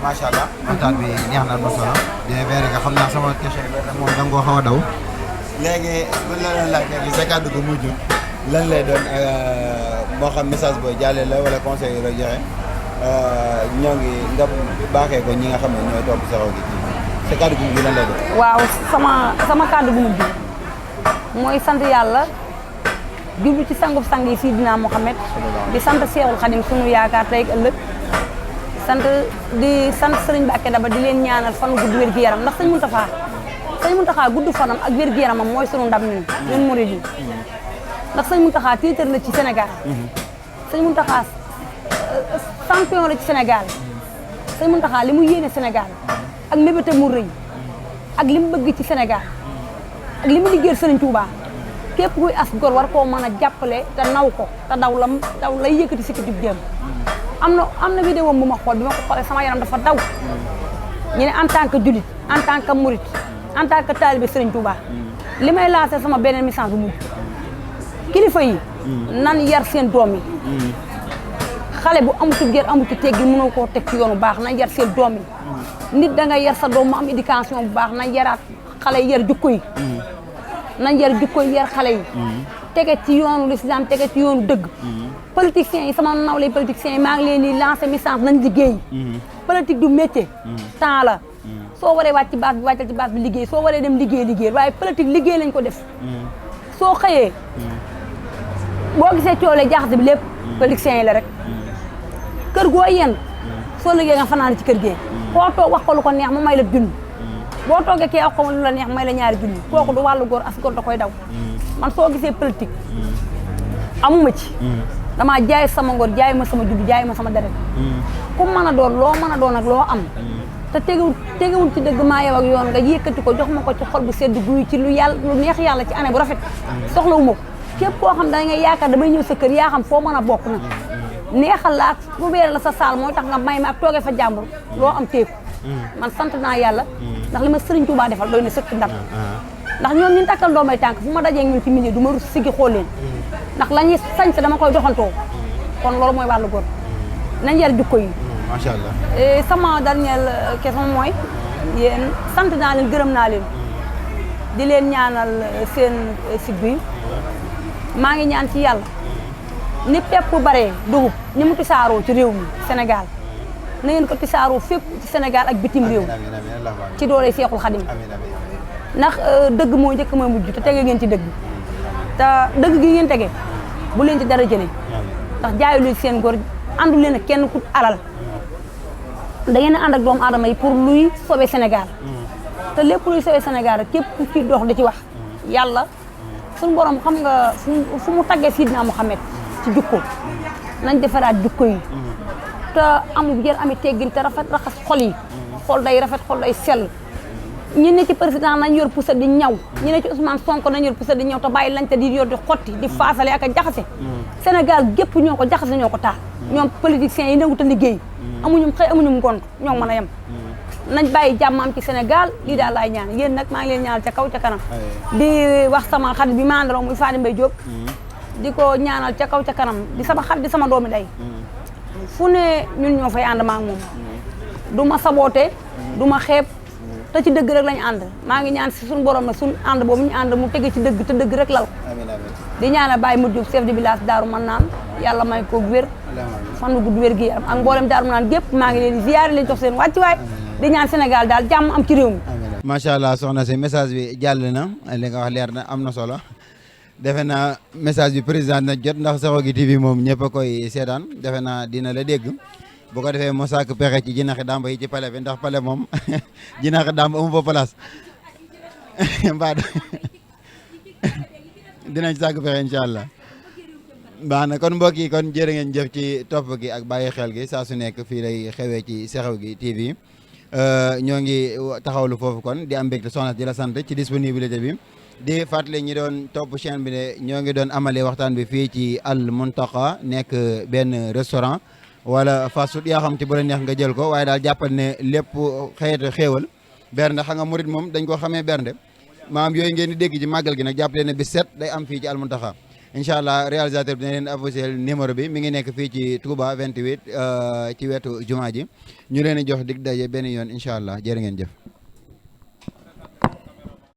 macha allah waxtaan bi neex na ma solo bien vrai que xam naa sama question bi moom da nga koo xaw a daw léegi buñ la doon laaj léegi sa kàddu gu mujj lan lay doon moo xam message booy jàllale la wala conseil yi la joxe ñoo ngi nga baaxee ko ñi nga xam ne ñooy topp Sekhawgui TV sa kàddu gu mujj lan lay doon waaw sama kàddu gu mujj mooy sant yàlla jublu ci sangub sang yi Seydina Mohamed di sant Seexul Xadim sunu yaakaar tey ak ëllëg di sant Sëriñ Mbàkke Daba di leen ñaanal fan gudd wér gi yaram ndax sëñ Mountakha gudd fanam ak wér gi yaramam mooy sunu ndam ñun murid yi ndax sëñ Mountakha tiitar la ci Sénégal sëñ Mountakha champion la ci Sénégal sëñ Mountakha li mu yéene Sénégal ak mébéte mu rëy ak li mu bëgg ci Sénégal ak li mu liggéeyal Sëriñ Touba képp kuy as gor war koo mën a jàppale te naw ko te daw lay yëkkati si kitib jëm am na vidéo bu ma xool bi ma ko xoolee sama yaram dafa daw ñu ne en tant que julit en tant que murit en tant que talibé Sëriñ Touba li may lancé sama beneen message bu mujj kilifa yi nan yar seen doom yi xale bu amutu gër amutu teggi mënoo koo teg ci yoon bu baax nañ yar seen doom yi nit da nga yar sa doom mu am éducation bu baax nañ yaraat xale yi yar jukko yi nañ yar jukko yi yar xale yi tege ci yoonu l'islam tege ci yoonu dëgg politiciens yi sama nawlay politiciens yi maa ngi leen di lancer message nañ liggéey politique du métier temps la soo waree wàcc ci base bi wàccal ci base bi liggéey soo waree dem liggéey waaye politique liggéey lañ ko def soo xëyee boo gisee coolee jaxase bi lépp politiciens yi la rek kër goo yenn soo liggéey nga fanaan ci kër gee koo toog wax ko lu ko neex mu may la junni boo toogee kee wax ko lu la neex may la ñaari junni kooku du wàllu góor as góor da koy daw man soo gisee politique amuma ci damaa jaay sama ngor jaay ma sama juddu jaay ma sama deret ku mën a doon loo mën a doon ak loo am te tegewul ci dëgg maa yow ak yoon nga yëkkati ko jox ma ko ci xol bu sedd guy ci lu neex yàlla ci année bu rafet soxlawu ma ko képp koo xam da ngay yaakaar damay ñëw sa kër yaa xam foo mën a bokk na neexal la ak bu beere la sa saal mooy tax nga may ma ak toogee fa jàmbur loo am teeku man sant naa yàlla ndax li ma Sëriñ Tuubaa defal doy na sëkk ndam ndax ñoom ñun takkal doomay tànk fu ma dajee ñun ci milieu du ma rus siggi xool leen ndax la ñuy sañ sa dama koy doxantoo kon loolu mooy wàllu góor nañ yar jukko yi macha allah sama dernière question mooy yéen sant naa leen gërëm naa leen di leen ñaanal seen site bi maa ngi ñaan ci yàlla ni pepp baree dugub ni mu tisaaroo ci réew mi Sénégal na ngeen ko tisaaroo fépp ci Sénégal ak bitim réew ci doole Seexul Xadim ndax dëgg moo njëkk mooy mujj te tege ngeen ci dëgg te dëgg gi ngeen tege bu leen ci dara jëlee ndax jaayu leen seen góor àndu leen ak kenn ku alal da ngeen a ànd ak doomu aadama yi pour luy sauver Sénégal te lépp luy sowee Sénégal rek képp ku ci dox di ci wax yàlla suñu borom xam nga fu mu taggee Sidina Muhammad ci jukko nañ defaraat jukko yi te amul yar ami teggin te rafet raxas xol yi xol day rafet xol day sell ñi ne ci président nañ yor pusa di ñaw ñi ne ci Ousmane Sonko nañ yor pusa di ñaw te bàyyi lañ te di yor di xotti di faasale ak a jaxase Sénégal gépp ñoo ko jaxase ñoo ko taal ñoom politiciens yi nangu te liggéey amuñum xëy amuñum ngont ñoo mën a yem nañ bàyyi jàmmam ci Sénégal lii daal laay ñaan yéen nag maa ngi leen ñaanal ca kaw ca kanam di wax sama xarit bi ma àndaloon muy Fadi Mbaye Diop di ko ñaanal ca kaw ca kanam di sama xarit di sama doomi day fu ne ñun ñoo fay ànd maak moom du ma saboote du ma xeeb te ci dëgg rek lañu ànd maa ngi ñaan si suñu borom nag suñu ànd boobu ñu ànd mu tege ci dëgg te dëgg rek lal di ñaanal Baye Modou Diop chef de village Daaru Manaan yàlla may ko wér fan gudd wér gi yaram ak mboolem Daaru Manaan gépp maa ngi leen di ziyaare leen jox seen wàccuwaay di ñaan Sénégal daal jàmm am ci réew mi macha allah soxna si message bi jàll na li nga wax leer na am na solo defe naa message bi président na jot ndax Sekhawgui TV moom ñëpp a koy seetaan defe naa dina la dégg bu ko defee mo sàkk pexe ci jinaxi damba yi ci pale bi ndax pale moom jinaxi damba amu fa place mbaa dinañ sàkk pexe incha allah baax na kon mbokk yi kon jërë ngeen jëf ci topp gi ak bàyyi xel gi saa su nekk fii lay xewee ci Sekhawgui TV ñoo ngi taxawlu foofu kon di am mbégte soxna di la sant ci disponibilité bi di fàttali ñi doon topp chaîne bi ne ñoo ngi doon amalee waxtaan bi fii ci Al Mountakha nekk benn restaurant wala fast food yaa xam te bu la neex nga jël ko waaye daal jàppal ne lépp xeetu xéewal bernde xam nga murit moom dañ ko xamee bernde maam yooyu ngeen di dégg ci màggal gi nag jàppale ne bi set day am fii ci Al Mountakha incha allah réalisateur bi dina leen affiché numéro bi mi ngi nekk fii ci Touba 28 ci wetu jumaa ji ñu leen di jox dig daje benn yoon incha allah jërë ngeen jëf